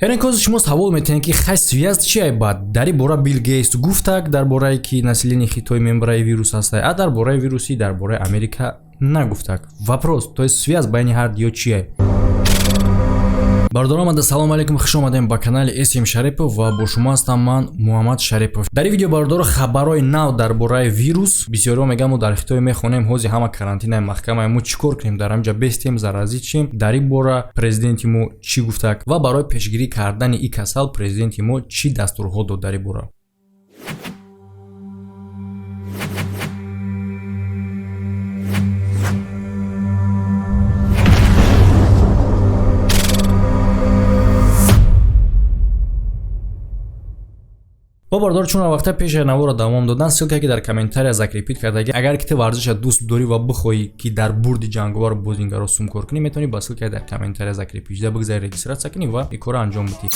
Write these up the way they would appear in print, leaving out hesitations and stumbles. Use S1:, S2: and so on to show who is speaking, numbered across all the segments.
S1: Яъне кози шумо савол метиҳед, ки хай, связь чи ай? Бад дар ин бора Билл Гейтс гуфтак дар бораи ки население Хитой мембраи вирус ҳастай, а дар бораи вируси дар бораи Америка нагуфтак. Вопрос, то есть связь байни ҳар диё чи ай? Бародарон, омада, салому алейкум, хуш омадем ба канали См Шарипов ва бо шумо ҳастам ман, Муҳаммад Шарипов. Дар ин видео, бародаро, хабарҳои нав дар бораи вирус. Бисёриҳо мегӯянд, мо дар Хитой мехонем, ҳозир ҳама карантинаи маҳкамае, мо чӣ кор кунем, дар ҳамҷа бестем, заразить шем? Дар ин бора президенти мо чӣ гуфтак ва барои пешгирӣ кардани ин касал президенти мо чӣ дастурҳо дод дар ин бора? Бо бардор, чун вақта пеши наворо давом додан, ссылка ки дар комментария закрепить кардаги, агар ки ту варзиша дӯст дорӣ ва бихоҳӣ, ки дар бурди ҷанговар бозингаро сумкор кунӣ, метавонӣ ба ссылка дар комментария закрепить шуда бигзари, регистрация кунӣ ва ин корро анҷом бидиҳӣ.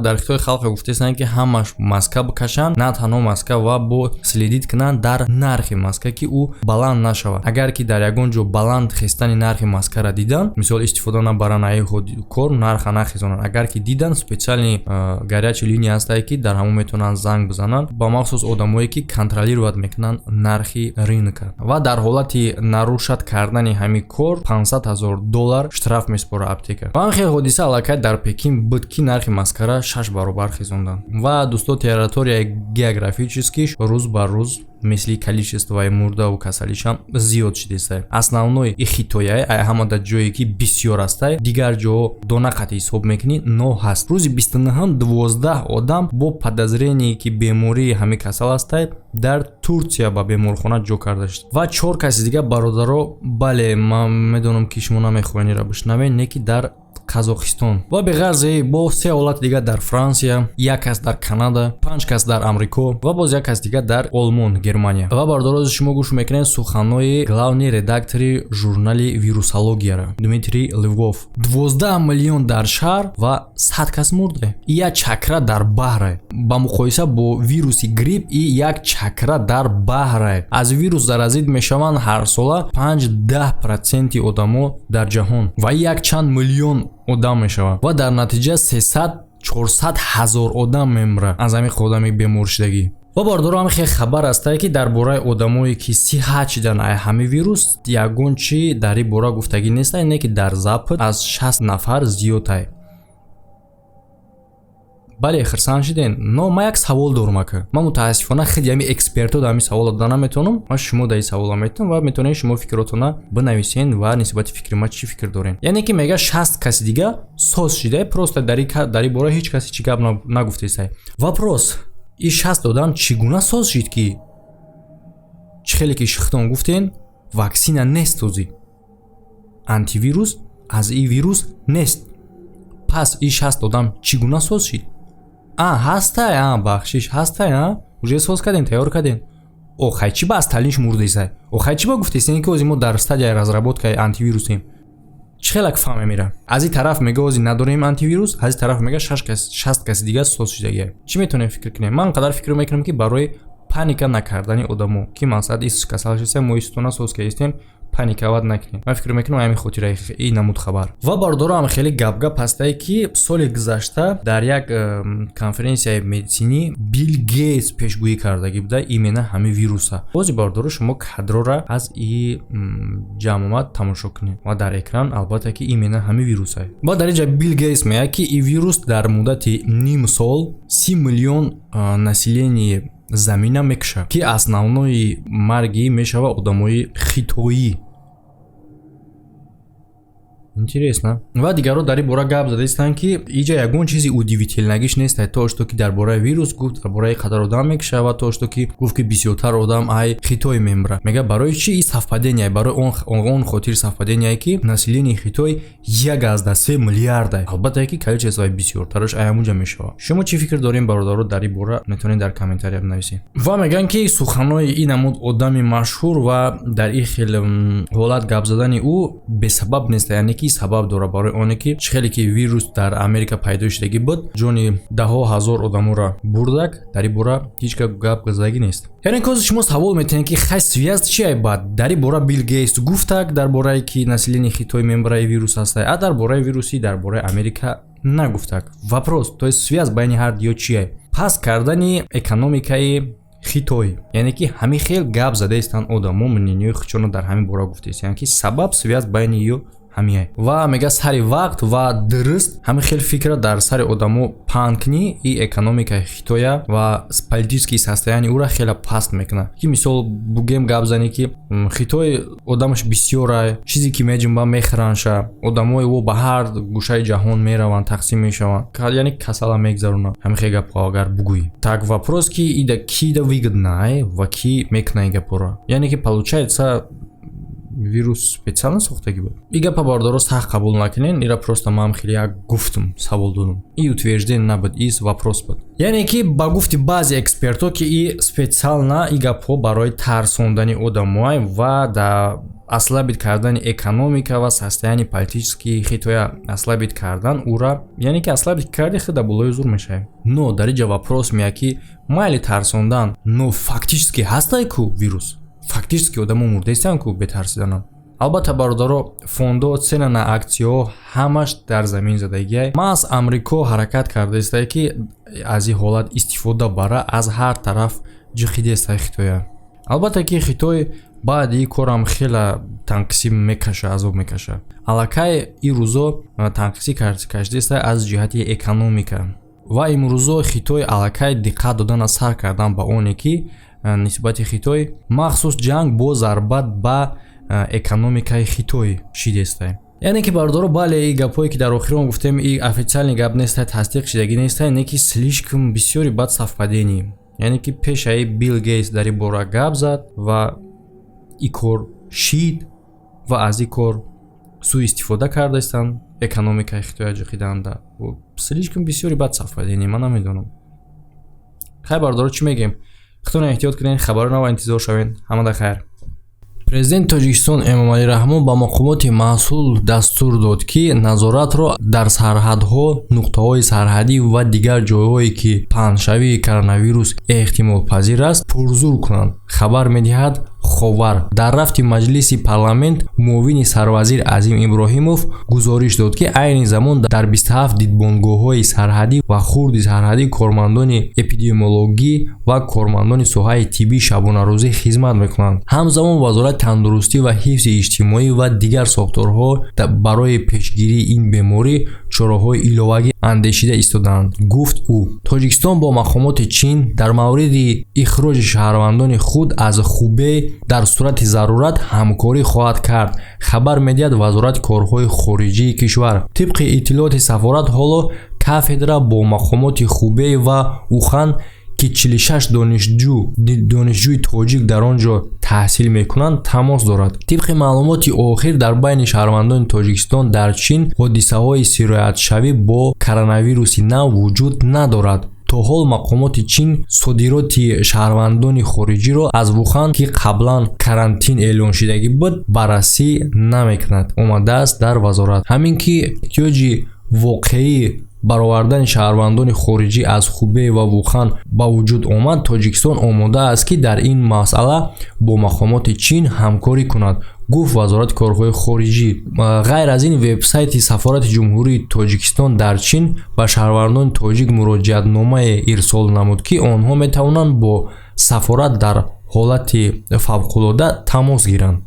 S1: Дар Хитой халқа гуфтаистанд, ки ҳамаш маска бикашанд, на танҳо маска, ва бо следить кунанд дар нархи маска, ки ӯ баланд нашавад. Агар ки дар ягон ҷо баланд хестани нархи маскара диданд, мисол, истифода набаранд, аи кор нарха нахезонанд. Агар ки диданд, специальный горячий линия ҳастае, ки дар ҳамон метавонанд занг бизананд, ба махсус одамое ки контролировать мекунанд нархи рынка, ва дар ҳолати нарушать кардани ҳамин кор 500 ҳазор доллар штраф месупорад аптека. Ва хел ҳодиса аллакай дар Пекин буд, ки нархи маскара 6 баробар хезонданд. Ва дӯсто, территорияи географическиш рӯз ба рӯз мисли количествои мурдаву касалишам зиёд шидесай. Основной и Хитояй, ай ҳамада ҷое ки бисёр астай, дигар ҷо дона қати ҳисоб мекунӣ, но ҳаст. Рӯзи 29-ҳам 12 одам бо подозрение, ки бемории ҳамин касал астай, дар Турсия ба беморхона ҷо карда шуд ва чор каси дига. Бародаро, бале, ман медонам, ки шумо намехоҳед инро бишнавед, не ки дар Қазоқистон ва беғарзе бо се ҳолати дигар дар Франсия, як кас дар Канада, панҷ кас дар Амрико ва боз як кас дигар дар Олмон, Германия. Ва бародарози, шумо гӯш мекунед суханҳои главный редактори журнали вирусологияра, Дмитрий Львов: 12 миллион дар шаҳр ва 100 кас мурда, як чакра дар баҳре. Ба муқоиса бо вируси грипп, и як чакра дар баҳре. Аз вирус заразить мешаванд ҳарсола 5-10 проценти одамо дар ҷаҳон ва як чанд миллион одам мешавад ва дар натиҷа 300 400 ҳазор одам мемирад аз ҳамин одами беморшудагӣ. Ва бародаро, ҳам хеле хабар ҳастае, ки дар бораи одамое ки сиҳат шидан ай ҳамин вирус, ягон чи дар ин бора гуфтагӣ нестай, не ки дар Запад аз 60 нафар зиёдтай. Бале, хирсанд шиден, но ман як савол дорам, ака. Ман мутаассифона хеле ҳами экспертҳо дар ҳамин савола дода наметавонам, ман шумо дар ин савола метавонам ва метавонед шумо фикротона бинависен ва нисбати фикри ман чӣ фикр дорем. Яъне ки мега, 60 каси дига соз шида, просто дар ин бора ҳеҷ касе чӣ гап нагуфтесай. Вопрос: ин 60 одам чӣ гуна соз шид, ки чӣ хеле ки шихтон гуфтен, ваксина нест, ӯзи антивирус аз ин вирус нест? Пас ин 60 одам чӣ гуна соз шид? А ҳастай, а бахшиш, ҳастай, а уже соз кардем, тайёр кардем. Охай, чӣ ба аз талинш мурдесай? Охай, чӣ ба гуфтесен, ки ози мо дар стадияи разработкаи антивирусем? Чӣ хелак фаҳме мера? Аз ин тараф мега, ози надорем антивирус, аз ин тараф мега, 60 каси дига соз шудагия. Чӣ метавонем фикр кунем? Ман қадар фикр мекунам, ки барои паника накардани одамо, ки мақсад ис касал шиста, мо истона соз кардистем, паниковать накунем. Ман фикр мекунам, ҳамин хотира ин намуд хабар. Ва бародарам, хеле гапгап ҳастае, ки соли гузашта дар як конференсияи медицинӣ Билл Гейтс пешгӯӣ кардагӣ буда именно ҳамин вируса. Бози, бародаро, шумо кадрора аз и ҷамъомад тамошо кунед ва дар экран албатта ки именно ҳамин вируса. Ва дар инҷа Билл Гейтс мегӯяд, ки ин вирус дар муддати ним сол 30 миллион население замина мекушад, ки основной марги мешавад одамои хитоӣ. Интересно. Ва дигарро дар ин бора гап задаистанд, ки иҷа ягон чизи удивительнагиш нест, то что ки дар бораи вирус гуфт, дар бораи қадар одам мекушад ва то что ки гуфт, ки бисёртар одам ай Хитой мемирад. Мега, барои чи и совпадение? Барои он хотир совпадение, ки население Хитой 1,3 миллиарда, албатта ки количествои бисёртараш ай ҳамунҷа мешавад. Шумо чӣ фикр дорем, бародаро, дар ин бора метавонед дар комментария бинависед. Ва мегӯянд, ки суханҳои ин намуд одами машҳур ва дар ин хел ҳолат гап задани ӯ бесабаб нест, яъне ки сабаб дорад барои оне, ки чӣ хеле ки вирус дар Америка пайдо шудагӣ буд, ҷони даҳо ҳазор одаморо бурдак, дар ин бора ҳеҷ гап задагӣ нест. Яъне кози шумо савол метиҳед, ки хай, связь чи? Баъд дар ин бора Билл Гейтс гуфтак дар бораи ки население Хитой мембараи вирус ҳаста, а дар бораи вируси дар бораи Америка нагуфтак. Вопрос, то есть связь байни ҳар диё чие? Паст кардани экономикаи Хитой, яъне ки ҳамин хел гап задаистанд одамо, мнение ҳои худшонро дар ҳамин бора гуфтаистанд, ки сабаб, связь байни ё ҳамие. Ва мега, сари вақт ва дуруст ҳамин хел фикра дар сари одамо паҳн кунӣ и экономикаи Хитоя ва политический состояние ӯра хеле паст мекунад. Ки мисол бугем, гап занӣ, ки Хитой одамаш бисёрай, чизе ки меҷунба мехӯранша, одамои ӯ ба ҳар гӯшаи ҷаҳон мераванд, тақсим мешаванд, яъне касала мегзаронанд. Ҳамин хел гапҳо агар бугӯӣ, так вопрос, ки ида кида выгодно ва ки мекуна ин гапҳоро? Яъне ки получается, вирус специально сохтагӣ буд. И гапа, бародаро, сахт қабул накунен, ира просто ман хеле як гуфтум, савол додум, и утверждение набуд, и вопрос буд. Яъне ки ба гуфти баъзе экспертҳо, ки и специально и гапҳо барои тарсондани одамоай ва да ослабить кардани экономика ва состояние политический Хитоя ослабить кардан ура. Яъне ки ослабить карди, хида болои зур мешавем. Но дар инҷа вопрос меяд, ки майли тарсондан, но фактически ҳастай ку вирус, фактически одамо мурдаистанд ку бетарсиданам. Албатта, бародаро, фондо, цена на аксияҳо ҳамаш дар замин задагиай. Маҳз Амрико ҳаракат кардаистае, ки аз ин ҳолат истифода бара, аз ҳар тараф ҷиқидестай Хитоя. Албатта ки Хитой баъди ин корам хела танқисӣ мекаша, азоб мекаша. Аллакай ин рӯзо танқисӣ кашидеста аз ҷиҳати экономика ва имрӯзо Хитой аллакай диққат додана сар кардан ба оне, ки нисбати Хитой махсус ҷанг бо зарбат ба экономикаи Хитой шидестай. Яъне ки, бародаро, бале, и гапҳое ки дар охирон гуфтем, и официальный гап нестай, тасдиқ шидагӣ нестай, не ки слишком бисёри бад совпадение. Яъне ки пешаи Билл Гейтс дар ин бора гап зад ва и кор шид ва аз ин кор сӯистифода кардаистанд, экономикаи Хитоя ҷиқиданда. Слишком бисёри бад совпадение, ман намедонам. Хай, бародаро, чӣ мегӯем? Худтон эҳтиёт кунед, хабаро нава интизор шавед. Ҳамада хайр. Президенти Тоҷикистон Эмомалӣ Раҳмон ба мақомоти масъул дастур дод, ки назоратро дар сарҳадҳо, нуқтаҳои сарҳадӣ ва дигар ҷойҳое, ки паҳншавии коронавирус эҳтимолпазир аст, пурзур кунанд, хабар медиҳад «Ховар». Дар рафти маҷлиси парламент муовини сарвазир Азим Иброҳимов гузориш дод, ки айни замон дар 27 дидбонгоҳҳои сарҳадӣ ва хурди сарҳадӣ кормандони эпидемиологӣ ва кормандони соҳаи тиббӣ шабонарӯзӣ хизмат мекунанд. Ҳамзамон Вазорати тандурустӣ ва ҳифзи иҷтимоӣ ва дигар сохторҳо барои пешгирии ин беморӣ чораҳои иловагӣ андешида истодаанд, гуфт ӯ. Тоҷикистон бо мақомоти Чин дар мавриди ихроҷи шаҳрвандони худ аз Хубей дар сурати зарурат ҳамкорӣ хоҳад кард, хабар медиҳад Вазорати корҳои хориҷии кишвар. Тибқи иттилооти сафорат, ҳоло кафедра бо мақомоти Хубей ва Ухан, ки 46 донишҷӯи тоҷик дар он ҷо таҳсил мекунанд, тамос дорад. Тибқи маълумоти охир, дар байни шаҳрвандони Тоҷикистон дар Чин ҳодисаҳои сироятшавӣ бо коронавируси нав вуҷуд надорад. То ҳол мақомоти Чин содироти шаҳрвандони хориҷиро аз Вухан, ки қаблан карантин эълон шудагӣ буд, баррасӣ намекунад, омадааст дар вазорат. Ҳамин ки эҳтиёҷи воқеӣ баровардани шаҳрвандони хориҷӣ аз Хубей ва Вухан ба вуҷуд омад, Тоҷикистон омода аст, ки дар ин масъала бо мақомоти Чин ҳамкорӣ кунад, гуфт Вазорати корҳои хориҷӣ. Ғайр аз ин, вебсайти сафорати Ҷумҳурии Тоҷикистон дар Чин ба шаҳрвандони тоҷик муроҷиатномае ирсол намуд, ки онҳо метавонанд бо сафорат дар ҳолати фавқулода тамос гиранд.